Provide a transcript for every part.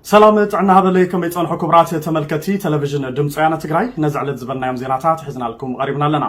ሰላም ጥዕና ሃበለይ፣ ከመይ ጸንሑ ክቡራት ተመልከቲ ቴሌቪዥን ድምፂ ወያነ ትግራይ? ነዚ ዕለት ዝበልናዮም ዜናታት ሒዝናልኩም ቀሪብና ኣለና።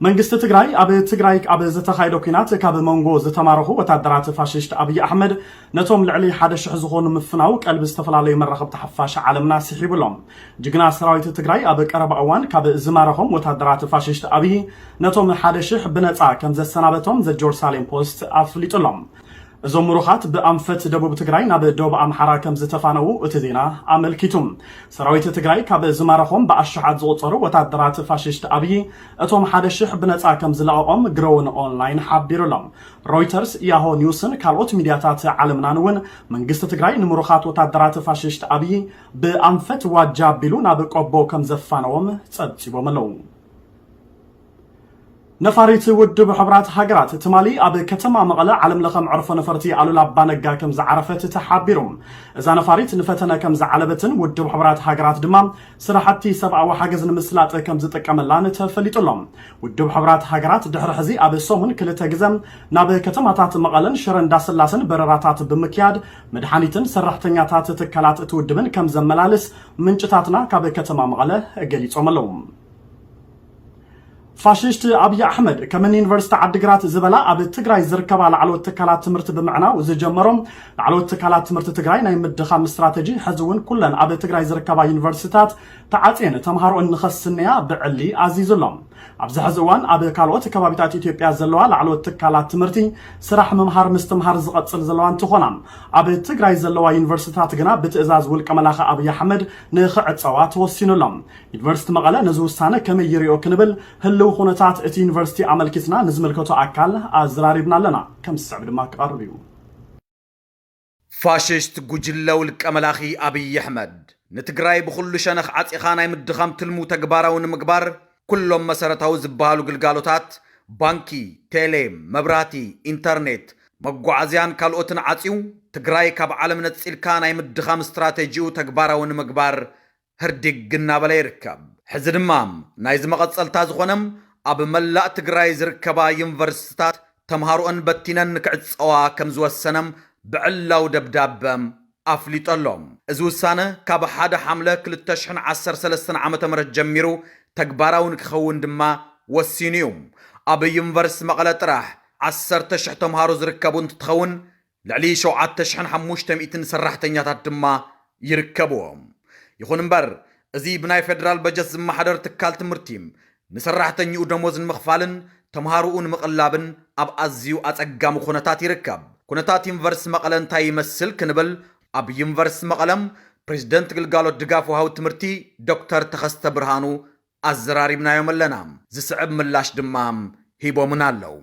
መንግስቲ ትግራይ ኣብ ትግራይ ኣብ ዝተኻየደ ኲናት ካብ መንጎ ዝተማረኹ ወታደራት ፋሽስት ኣብይ ኣሕመድ ነቶም ልዕሊ ሓደ ሽሕ ዝኾኑ ምፍናው ቀልቢ ዝተፈላለዩ መራኸብቲ ሓፋሽ ዓለምና ስሒቡ ኣሎ። ጅግና ሰራዊት ትግራይ ኣብ ቀረባ እዋን ካብ ዝማረኾም ወታደራት ፋሽስት ኣብይ ነቶም ሓደ ሽሕ ብነፃ ከም ዘሰናበቶም ዘ ጀሩሳሌም ፖስት ኣፍሊጡ ኣሎ። እዞም ምሩኻት ብኣንፈት ደቡብ ትግራይ ናብ ደቡብ ኣምሓራ ከም ዝተፋነዉ እቲ ዜና ኣመልኪቱ። ሰራዊት ትግራይ ካብ ዝማረኾም ብኣሽሓት ዝቑጸሩ ወታደራት ፋሽስት ኣብይ እቶም ሓደ ሽሕ ብነጻ ከም ዝለቐቖም ግሮውን ኦንላይን ሓቢሩ ኣሎ። ሮይተርስ፣ ያሆ ኒውስን ካልኦት ሚድያታት ዓለምናን እውን መንግስቲ ትግራይ ንምሩኻት ወታደራት ፋሽስት ኣብይ ብኣንፈት ዋጃ ኣቢሉ ናብ ቆቦ ከም ዘፋነዎም ጸብጺቦም ኣለዉ። ነፋሪት ውድብ ሕቡራት ሃገራት ትማሊ ኣብ ከተማ መቐለ ዓለም ለኸ መዕርፎ ነፈርቲ ኣሉላ ኣባነጋ ከም ዝዓረፈት ተሓቢሩ። እዛ ነፋሪት ንፈተነ ከም ዝዓለበትን ውድብ ሕቡራት ሃገራት ድማ ስራሕቲ ሰብኣዊ ሓገዝ ንምስላጥ ከም ዝጥቀመላን ተፈሊጡ ኣሎ። ውድብ ሕቡራት ሃገራት ድሕሪ ሕዚ ኣብ ሰሙን ክልተ ግዘ ናብ ከተማታት መቐለን ሽረ እንዳስላሰን በረራታት ብምክያድ መድሓኒትን ሰራሕተኛታት ትካላት እቲ ውድብን ከም ዘመላልስ ምንጭታትና ካብ ከተማ መቐለ ገሊጾም ኣለዉ። ፋሽስት ኣብይ ኣሕመድ ከም እኒ ዩኒቨርሲቲ ዓዲግራት ዝበላ ኣብ ትግራይ ዝርከባ ላዕለዎት ትካላት ትምህርቲ ብምዕናው ዝጀመሮ ላዕለዎት ትካላት ትምህርቲ ትግራይ ናይ ምድኻም ስትራተጂ ሕዚ እውን ኩለን ኣብ ትግራይ ዝርከባ ዩኒቨርሲቲታት ተዓፅየን ተምሃሮኦን ንኸስንያ ብዕሊ ኣዚዙ ኣሎ። ኣብዚ ሕዚ እዋን ኣብ ካልኦት ከባቢታት ኢትዮጵያ ዘለዋ ላዕለዎት ትካላት ትምህርቲ ስራሕ ምምሃር ምስትምሃር ዝቐፅል ዘለዋ እንትኾና፣ ኣብ ትግራይ ዘለዋ ዩኒቨርሲቲታት ግና ብትእዛዝ ውልቀ መላኺ ኣብይ ኣሕመድ ንኽዕፀዋ ተወሲኑ ኣሎ። ዩኒቨርሲቲ መቐለ ነዚ ውሳነ ከመይ ይሪኦ ክንብል ህልው ኩነታት እቲ ዩኒቨርሲቲ ኣመልኪትና ንዝምልከቶ ኣካል ኣዘራሪብና ኣለና። ከም ዝስዕብ ድማ ክቐርብ እዩ። ፋሽስት ጉጅለ ውልቀ መላኺ ኣብይ ኣሕመድ ንትግራይ ብኹሉ ሸነኽ ዓፂኻ ናይ ምድኻም ትልሙ ተግባራዊ ንምግባር ኩሎም መሰረታዊ ዝበሃሉ ግልጋሎታት ባንኪ፣ ቴሌ፣ መብራህቲ፣ ኢንተርኔት፣ መጓዓዝያን ካልኦትን ዓፅዩ ትግራይ ካብ ዓለም ነፂልካ ናይ ምድኻም ስትራቴጂኡ ተግባራዊ ንምግባር ህርዲግ እናበለ ይርከብ። ሕዚ ድማ ናይዚ መቐፀልታ ዝኾነ ኣብ መላእ ትግራይ ዝርከባ ዩኒቨርሲቲታት ተምሃሮአን በቲነን ንክዕፀዋ ከም ዝወሰነ ብዕላዊ ደብዳበ ኣፍሊጡ ኣሎ። እዚ ውሳነ ካብ ሓደ ሓምለ ክልተ ሽሕን ዓሰርተ ሰለስተን ዓመተ ምህረት ጀሚሩ ተግባራዊ ንክኸውን ድማ ወሲኑ እዩ። ኣብ ዩኒቨርሲቲ መቐለ ጥራሕ ዓሰርተ ሽሕ ተምሃሮ ዝርከቡ እንትትኸውን ልዕሊ ሸውዓተ ሽሕን ሓሙሽተ ሚእትን ሰራሕተኛታት ድማ ይርከብዎም። ይኹን እምበር እዚ ብናይ ፌደራል በጀት ዝመሓደር ትካል ትምህርቲ ንሰራሕተኛኡ ደሞዝ ንምኽፋልን ተምሃሮኡ ንምቕላብን ኣብ ኣዝዩ ኣጸጋሚ ኩነታት ይርከብ። ኩነታት ዩኒቨርሲቲ መቐለ እንታይ ይመስል ክንብል ኣብ ዩኒቨርሲቲ መቐለ ፕሬዝደንት ግልጋሎት ድጋፍ ወሃቢ ትምህርቲ ዶክተር ተኸስተ ብርሃኑ ኣዘራሪብናዮም ኣለና። ዝስዕብ ምላሽ ድማ ሂቦምና ኣለዉ።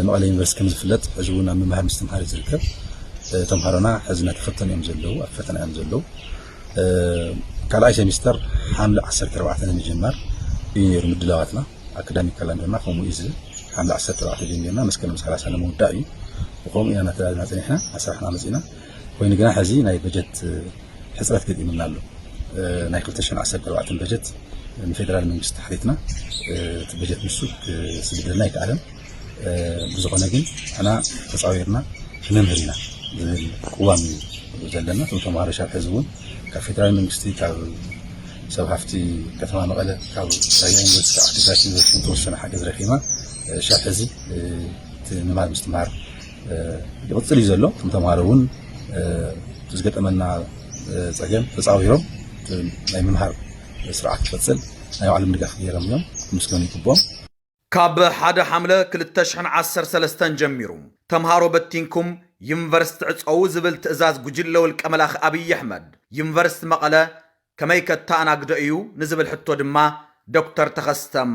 መቐለ ዩኒቨርሲቲ ከም ዝፍለጥ ሕዚ እውን ኣብ ምምሃር ምስትምሃር እዩ ዝርከብ። ተምሃሮና ሕዚ እናተፈተኑ እዮም ዘለዉ፣ ኣብ ፈተና እዮም ዘለዉ። ካልኣይ ሴሚስተር ሓምለ ዓሰርተ ኣርባዕተ ንምጅማር እዩ ነይሩ ምድላዋትና። ኣካዳሚክ ካላንደርና ከምኡ እዩ ዝብል። ሓምለ ዓሰርተ ኣርባዕተ ጀሚርና መስከረም ሰላሳ ንምውዳእ እዩ። ብኸምኡ ኢና እናተዳለና ፀኒሕና፣ ኣስራሕና መፂና። ኮይኑ ግና ሕዚ ናይ በጀት ሕፅረት ገጢሙና ኣሎ። ናይ ክልተ ሽሕን ዓሰርተ ኣርባዕተን በጀት ንፌደራል መንግስቲ ሓቲትና፣ እቲ በጀት ንሱ ክስግደልና ኣይከኣለን። ብዝኾነ ግን ንሕና ተፃዊርና ክንምህር ኢና ዝብል ቅዋም እዩ ዘለና። እቶም ተምሃሮ ሻብ ሕዚ እውን ካብ ፌደራል መንግስቲ፣ ካብ ሰብ ሃፍቲ ከተማ መቐለ፣ ካብ ራያ ዩኒቨርሲቲ፣ ካብ ዓዲግራት ዩኒቨርሲቲ ዝተወሰነ ሓገዝ ረኺብና ሻብ ሕዚ እቲ ምምሃር ምስትምሃር ይቕፅል እዩ ዘሎ። እቶም ተምሃሮ እውን ዝገጠመና ፀገም ተፃዊሮም ናይ ምምሃር ስርዓት ክቐፅል ናይ ባዕሎም ድጋፍ ገይሮም እዮም። ክምስገኑ ይግብኦም። ካብ ሓደ ሓምለ ክልተ ሽሕን ዓሰርተ ሰለስተን ጀሚሩ ተምሃሮ በቲንኩም ዩኒቨርሲቲ ዕፀዉ ዝብል ትእዛዝ ጉጅለ ውልቀ መላኺ ኣብይ ኣሕመድ ዩኒቨርሲቲ መቐለ ከመይ ከተኣናግዶ እዩ ንዝብል ሕቶ ድማ ዶክተር ተኸስተም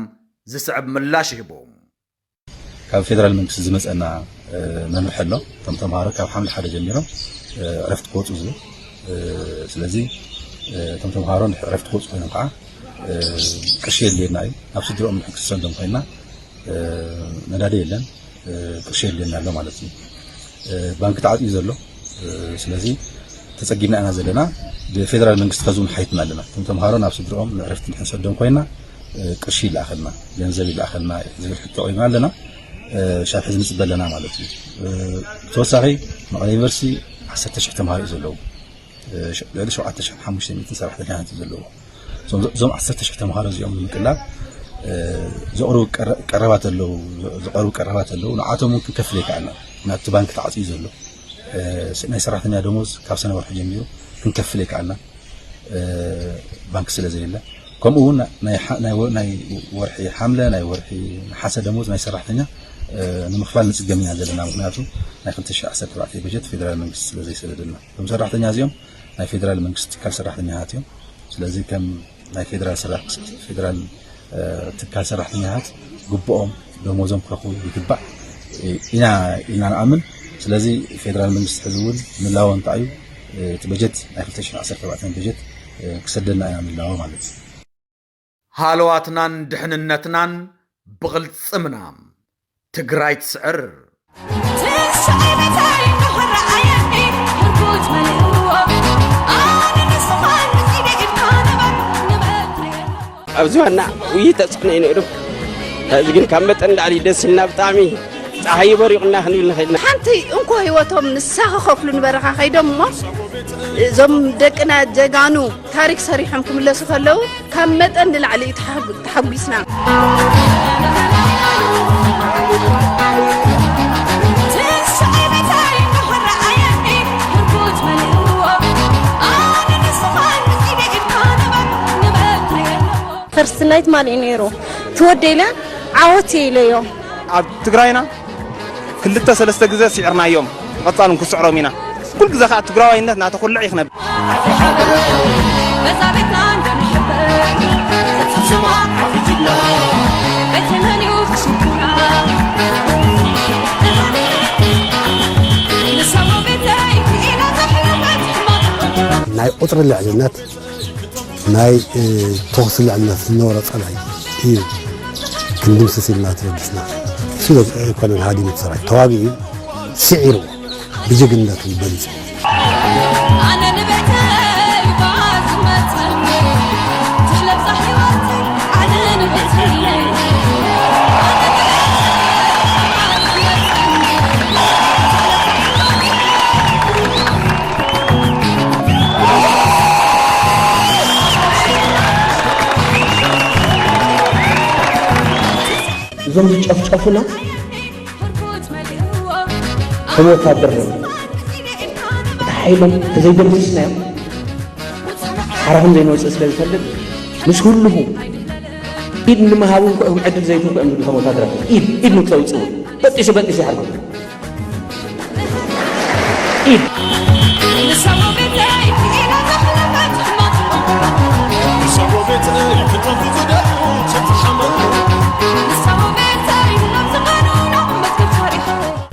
ዝስዕብ ምላሽ ይህቡ። ካብ ፌደራል መንግስቲ ዝመፀና መምርሒ ኣሎ። እቶም ተምሃሮ ካብ ሓምለ ሓደ ጀሚሮም ዕረፍቲ ክወፁ ዝብል። ስለዚ እቶም ተምሃሮ ዕረፍቲ ክወፁ ኮይኖም ከዓ ቅርሺ የድልየና እዩ። ናብ ስድረኦም ንክንሰዶም ኮይና ነዳዲ የለን፣ ቅርሺ የድልየና ኣሎ ማለት እዩ። ባንኪ ተዓፅዩ ዘሎ። ስለዚ ተፀጊምና ኢና ዘለና። ብፌደራል መንግስቲ ከዚ እውን ሓይትና ኣለና። እቶም ተምሃሮ ናብ ስድረኦም ንዕረፍቲ ንክንሰዶም ኮይና ቅርሺ ይለኣኸልና፣ ገንዘብ ይለኣኸልና ዝብል ሕቶ ቀሪብና ኣለና። ሻብ ሕዚ ንፅበ ኣለና ማለት እዩ። ብተወሳኺ መቐለ ዩኒቨርሲቲ ዓሰርተ ሽሕ ተምሃሮ እዩ ዘለዎ። ልዕሊ ሸውዓተ ሽሕን ሓሙሽተ ሚእትን ሰራሕተኛታት እዩ ዘለዎ። እዞም ዓሰርተ ሽሕ ተምሃሮ እዚኦም ንምቅላብ ዘቕርቡ ቀረባት ኣለዉ። ዘቕርቡ ቀረባት ኣለዉ። ንዓቶም እውን ክንከፍል ኣይከኣልናን። ናብቲ ባንክ ተዓፅዩ ዘሎ ናይ ሰራሕተኛ ደሞዝ ካብ ሰነ ወርሒ ጀሚሩ ክንከፍል ኣይከኣልናን። ባንክ ስለ ዘየለ፣ ከምኡ እውን ናይ ወርሒ ሓምለ፣ ናይ ወርሒ ነሓሰ ደሞዝ ናይ ሰራሕተኛ ንምኽፋል ንፅገም ኢና ዘለና። ምክንያቱ ናይ ክልተ ሽሕ ዓሰርተ ኣርባዕተ በጀት ፌደራል መንግስቲ ስለ ዘይሰደደልና፣ እዞም ሰራሕተኛ እዚኦም ናይ ፌደራል መንግስቲ ትካል ሰራሕተኛታት እዮም። ስለዚ ከም ናይ ፌደራል ሰራ-፣ ፌደራል ትካል ሰራሕተኛታት ግብኦም ደሞዞም ክረኽቡ ይግባእ ኢና ኢልና ንኣምን። ስለዚ ፌደራል መንግስቲ ሕዚ እውን ምላዎ እንታይ እዩ? እቲ በጀት ናይ ክልተ ሽሕን ዓሰርተ ኣርባዕተን በጀት ክሰደልና ኢና ምላዎ ማለት እዩ። ሃለዋትናን ድሕንነትናን ብቕልጽምና። ትግራይ ትስዕር። ኣብዚ ዋና ውይ ተፅዕኖ እዩ ነይሩ። እዚ ግን ካብ መጠን ላዕሊ ደስ ኢልና ብጣዕሚ ፀሓይ በሪቑና ክንብል ንኽእል ኢና። ሓንቲ እንኮ ህይወቶም ንሳ ክኸፍሉ ንበረኻ ከይዶም እሞ እዞም ደቅና ጀጋኑ ታሪክ ሰሪሖም ክምለሱ ከለዉ ካብ መጠን ንላዕሊ እዩ ተሓጒስና። ፈርስት ናይት ማን እዩ ነይሩ ትወደይ ኢለ ዓወት እየ ኢለዮ። ኣብ ትግራይና ክልተ ሰለስተ ግዘ ስዒርናዮም፣ ብቐፃል እውን ክስዕሮም ኢና። ኩሉ ግዘ ከዓ ትግራዋይነት እናተኹልዕ እዩ ክነብር። ናይ ቁፅሪ ልዕልነት ናይ ተኹሲ ልዕልነት ዝነበሮ ፀላኢ እዩ ክንድምስስ ኢልና ተበጊስና። እሱ ኣይኮነን ሃዲሙ ሰራዊት ተዋጊኡ ስዒሩ ብጅግንነቱ በሊፁ። እዞም ዝጨፍጨፉና ከም ወታደር ነው። እቲ ሓይሎም ተዘይደምስስናዮም ሓራኹም ዘይንወፅእ ስለ ዝፈልጥ ምስ ህልኹ ኢድ ንምሃብ እንኳ ኢኹም ዕድል ዘይትህቡ እዮም ዝብሉ ከም ወታደራት ኢድ ኢድ ንክተውፅኡ በጢሱ በጢሱ ይሓርጎም።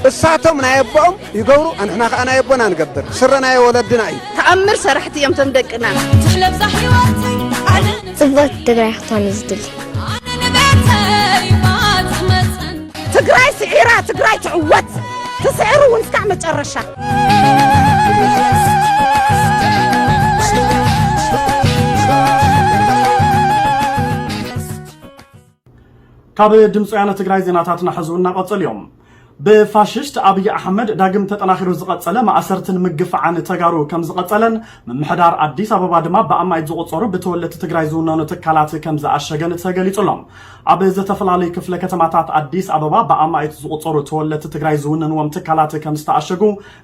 እሳቶም ናይ ኣቦኦም ይገብሩ ኣንሕና ከዓ ናይ ኣቦና ንገብር ስረ ናይ ወለድና እዩ። ተኣምር ሰራሕቲ እዮም ቶም ደቅና። ትሕለብዛ ህይወተይ ዓለም ጽብቕቲ ትግራይ ክትኮን እዩ ዝድሊ። ኣነ ንቤተይ ባትመፅን ትግራይ ስዒራ ትግራይ ትዕወት ትስዕር እውን እስካዕ መጨረሻ። ካብ ድምፂ ወያነ ትግራይ ዜናታትና ሕዚ እናቐፀሉ እዮም። ብፋሽስት ኣብይ ኣሕመድ ዳግም ተጠናኺሩ ዝቐፀለ ማእሰርትን ምግፋዕን ተጋሩ ከም ዝቐፀለን ምምሕዳር ኣዲስ ኣበባ ድማ ብኣማኢት ዝቑፀሩ ብተወለድቲ ትግራይ ዝውነኑ ትካላት ከም ዝኣሸገን ተገሊፁ ኣሎ። ኣብ ዝተፈላለዩ ክፍለ ከተማታት ኣዲስ ኣበባ ብኣማኢት ዝቑፀሩ ተወለድቲ ትግራይ ዝውነንዎም ትካላት ከም ዝተኣሸጉ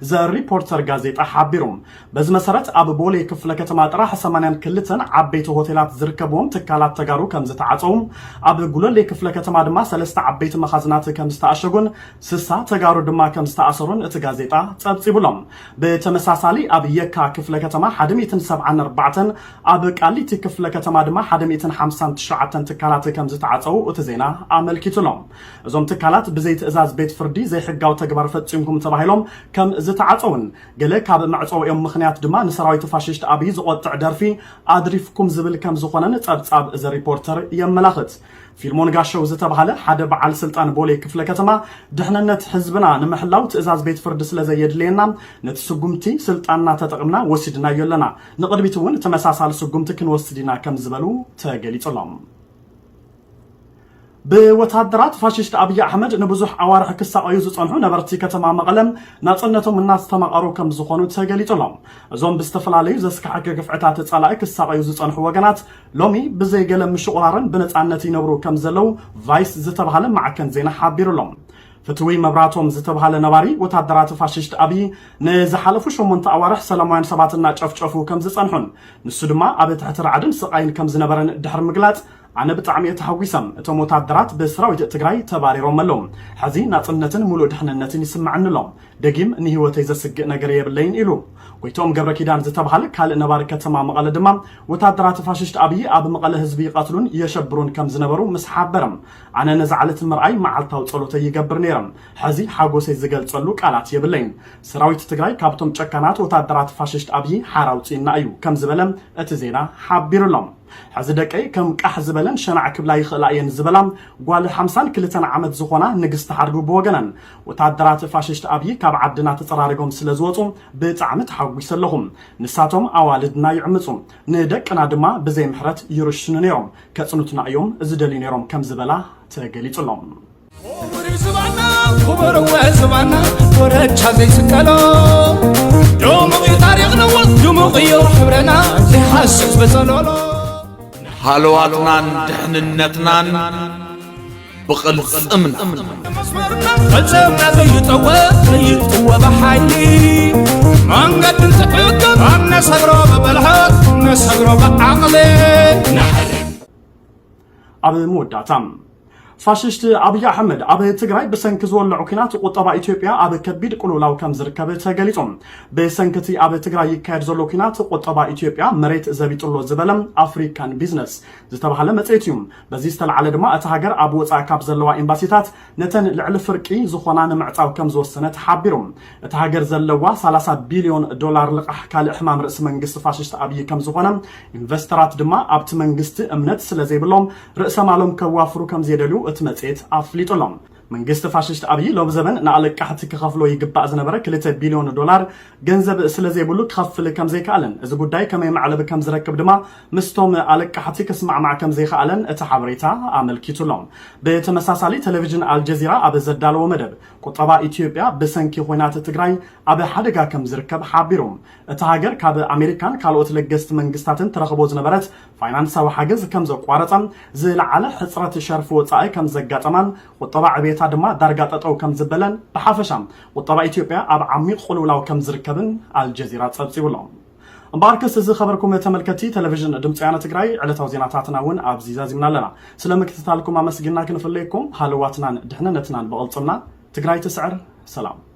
ዘ ሪፖርተር ጋዜጣ ሓቢሩ። በዚ መሰረት ኣብ ቦሌ ክፍለ ከተማ ጥራሕ ሰማንያን ክልተን ዓበይቲ ሆቴላት ዝርከብዎም ትካላት ተጋሩ ከም ዝተዓፀው፣ ኣብ ጉለሌ ክፍለ ከተማ ድማ ሰለስተ ዓበይቲ መኻዝናት ከም ዝተኣሸጉን ስሳ ተጋሩ ድማ ከም ዝተኣሰሩን እቲ ጋዜጣ ፀብፂቡ ኣሎ። ብተመሳሳሊ ኣብ የካ ክፍለ ከተማ ሓደ ሚእትን ሰብዓን ኣርባዕተን፣ ኣብ ቃሊቲ ክፍለ ከተማ ድማ ሓደ ሚእትን ሓምሳን ትሽዓተን ትካላት ከም ዝተዓፀው እቲ ዜና ኣመልኪቱ ኣሎ። እዞም ትካላት ብዘይ ትእዛዝ ቤት ፍርዲ ዘይሕጋዊ ተግባር ፈፂምኩም ተባሂሎም ከም ዝተዓፀውን ገለ ካብ መዕፀዊኦም ምኽንያት ድማ ንሰራዊት ፋሽስት ኣብይ ዝቖጥዕ ደርፊ ኣድሪፍኩም ዝብል ከም ዝኾነን ጸብጻብ ዘ ሪፖርተር የመላኽት። ፊልሞን ጋሸው ዝተባህለ ሓደ በዓል ስልጣን ቦሌ ክፍለ ከተማ ድሕንነት ህዝብና ንምሕላው ትእዛዝ ቤት ፍርዲ ስለ ዘየድልየና ነቲ ስጉምቲ ስልጣንና ተጠቕምና ወሲድናዮ ኣለና። ንቕድሚት እውን ተመሳሳሊ ስጉምቲ ክንወስድ ኢና ከም ዝበሉ ተገሊጹ ኣሎ። ብወታደራት ፋሽስት ኣብይ ኣሕመድ ንብዙሕ ኣዋርሕ ክሳቐዩ ዝጸንሑ ነበርቲ ከተማ መቐለ ናጽነቶም እናስተማቐሩ ከም ዝኾኑ ተገሊጹ ኣሎ። እዞም ብዝተፈላለዩ ዘስካሕኪ ግፍዕታት ጸላኢ ክሳቐዩ ዝጸንሑ ወገናት ሎሚ ብዘይገለ ምሽቑራርን ብነጻነት ይነብሩ ከም ዘለዉ ቫይስ ዝተባህለ ማዕከን ዜና ሓቢሩ ኣሎ። ፍትዊ መብራቶም ዝተባህለ ነባሪ ወታደራት ፋሽስት ኣብይ ንዝሓለፉ ሸሞንተ ኣዋርሕ ሰላማውያን ሰባት እናጨፍጨፉ ከም ዝጸንሑን ንሱ ድማ ኣብ ትሕቲ ራዕድን ስቓይን ከም ዝነበረን ድሕሪ ምግላጽ ኣነ ብጣዕሚ እየ ተሓጒሰ። እቶም ወታደራት ብሰራዊት ትግራይ ተባሪሮም ኣለዉ። ሕዚ ናጽነትን ሙሉእ ድሕንነትን ይስምዐኒ ኣሎ። ደጊም ንህይወተይ ዘስግእ ነገር የብለይን ኢሉ። ጎይትኦም ገብረ ኪዳን ዝተባህለ ካልእ ነባሪ ከተማ መቐለ ድማ ወታደራት ፋሽስት ኣብይ ኣብ መቐለ ህዝቢ ይቐትሉን የሸብሩን ከም ዝነበሩ ምስ ሓበረ ኣነ ነዚ ዓለት ምርኣይ መዓልታዊ ጸሎተይ ይገብር ነይረ። ሕዚ ሓጎሰይ ዝገልጸሉ ቃላት የብለይን። ሰራዊት ትግራይ ካብቶም ጨካናት ወታደራት ፋሽስት ኣብይ ሓራ ኣውጺእና እዩ ከም ዝበለ እቲ ዜና ሓቢሩ ኣሎ። ሕዚ ደቀይ ከም ቃሕ ዝበለን ሸናዕ ክብላ ይኽእላ እየን ዝበላ ጓል ሓምሳን ክልተን ዓመት ዝኾና ንግስቲ ሓድጉ ብወገነን ወታደራት ፋሽስት ኣብይ ካብ ዓድና ተጸራሪጎም ስለ ዝወጹ ብጣዕሚ ተሓጒሰ ኣለኹ። ንሳቶም ኣዋልድና ይዕምጹ፣ ንደቅና ድማ ብዘይ ምሕረት ይርሽኑ ነይሮም፣ ከጽኑትና እዮም ዝደልዩ ነይሮም ከም ዝበላ ተገሊጹ ኣሎ። ክቡር ዝባና ክቡር ወ ዝባና ኮረቻ ዘይስቀሎ ድሙቕ እዩ ታሪኽና ድሙቕ እዩ ሕብረና ዘይሃስስ በጸሎሎ ሃለዋትናን ድሕንነትናን ብቕልጽምና መስመርና ፈጸምና ዘይጠወ ዘይጥወ ብሓይሊ መንገዲ እንትዕቅብ ኣብ ነሰግሮ ብብልሓት ነሰግሮ ብዓቕሊ ኣብ መወዳእታ ፋሽስት ኣብይ ኣሕመድ ኣብ ትግራይ ብሰንኪ ዝወለዑ ኲናት ቁጠባ ኢትዮጵያ ኣብ ከቢድ ቅልውላው ከም ዝርከብ ተገሊጹ። ብሰንኪ እቲ ኣብ ትግራይ ይካየድ ዘሎ ኲናት ቁጠባ ኢትዮጵያ መሬት ዘቢጡሎ ዝበለ ኣፍሪካን ቢዝነስ ዝተባህለ መጽሔት እዩ። በዚ ዝተላዓለ ድማ እታ ሃገር ኣብ ወጻኢ ካብ ዘለዋ ኤምባሲታት ነተን ልዕሊ ፍርቂ ዝኾና ንምዕጻው ከም ዝወሰነ ተሓቢሩ። እታ ሃገር ዘለዋ ሰላሳ ቢልዮን ዶላር ልቓሕ ካልእ ሕማም ርእሲ መንግስቲ ፋሽስት ኣብይ ከም ዝኾነ ኢንቨስተራት ድማ ኣብቲ መንግስቲ እምነት ስለ ዘይብሎም ርእሰ ማሎም ከዋፍሩ ከም ዘየደልዩ እቲ መጽሔት ኣፍሊጡ ኣሎ። መንግስቲ ፋሽስት ኣብይ ሎም ዘበን ንኣለቃሕቲ ክኸፍሎ ይግባእ ዝነበረ ክልተ ቢልዮን ዶላር ገንዘብ ስለ ዘይብሉ ክኸፍል ከም ዘይከኣለን እዚ ጉዳይ ከመይ መዕለቢ ከም ዝረክብ ድማ ምስቶም ኣለቃሕቲ ክስማዕማዕ ከም ዘይከኣለን እቲ ሓበሬታ ኣመልኪቱ ኣሎ። ብተመሳሳሊ ቴሌቪዥን ኣልጀዚራ ኣብ ዘዳለዎ መደብ ቁጠባ ኢትዮጵያ ብሰንኪ ኹናት ትግራይ ኣብ ሓደጋ ከም ዝርከብ ሓቢሩ። እታ ሃገር ካብ ኣሜሪካን ካልኦት ለገስቲ መንግስታትን ትረኽቦ ዝነበረት ፋይናንሳዊ ሓገዝ ከም ዘቋረጸ፣ ዝለዓለ ሕጽረት ሸርፊ ወጻኢ ከም ዘጋጠማን ቁጠባ ዕቤታ ድማ ዳርጋ ጠጠው ከም ዝበለን ብሓፈሻ ቁጠባ ኢትዮጵያ ኣብ ዓሚቕ ቁልውላው ከም ዝርከብን ኣልጀዚራ ጸብጺቡ ኣሎ። እምበኣርከስ እዚ ኸበርኩም ተመልከቲ ቴሌቪዥን ድምፂ ወያነ ትግራይ ዕለታዊ ዜናታትና እውን ኣብዚ ዛዚምና ኣለና። ስለ ምክትታልኩም ኣመስጊና ክንፍለየኩም ሃለዋትናን ድሕንነትናን ብቕልፅምና ትግራይ ትስዕር። ሰላም።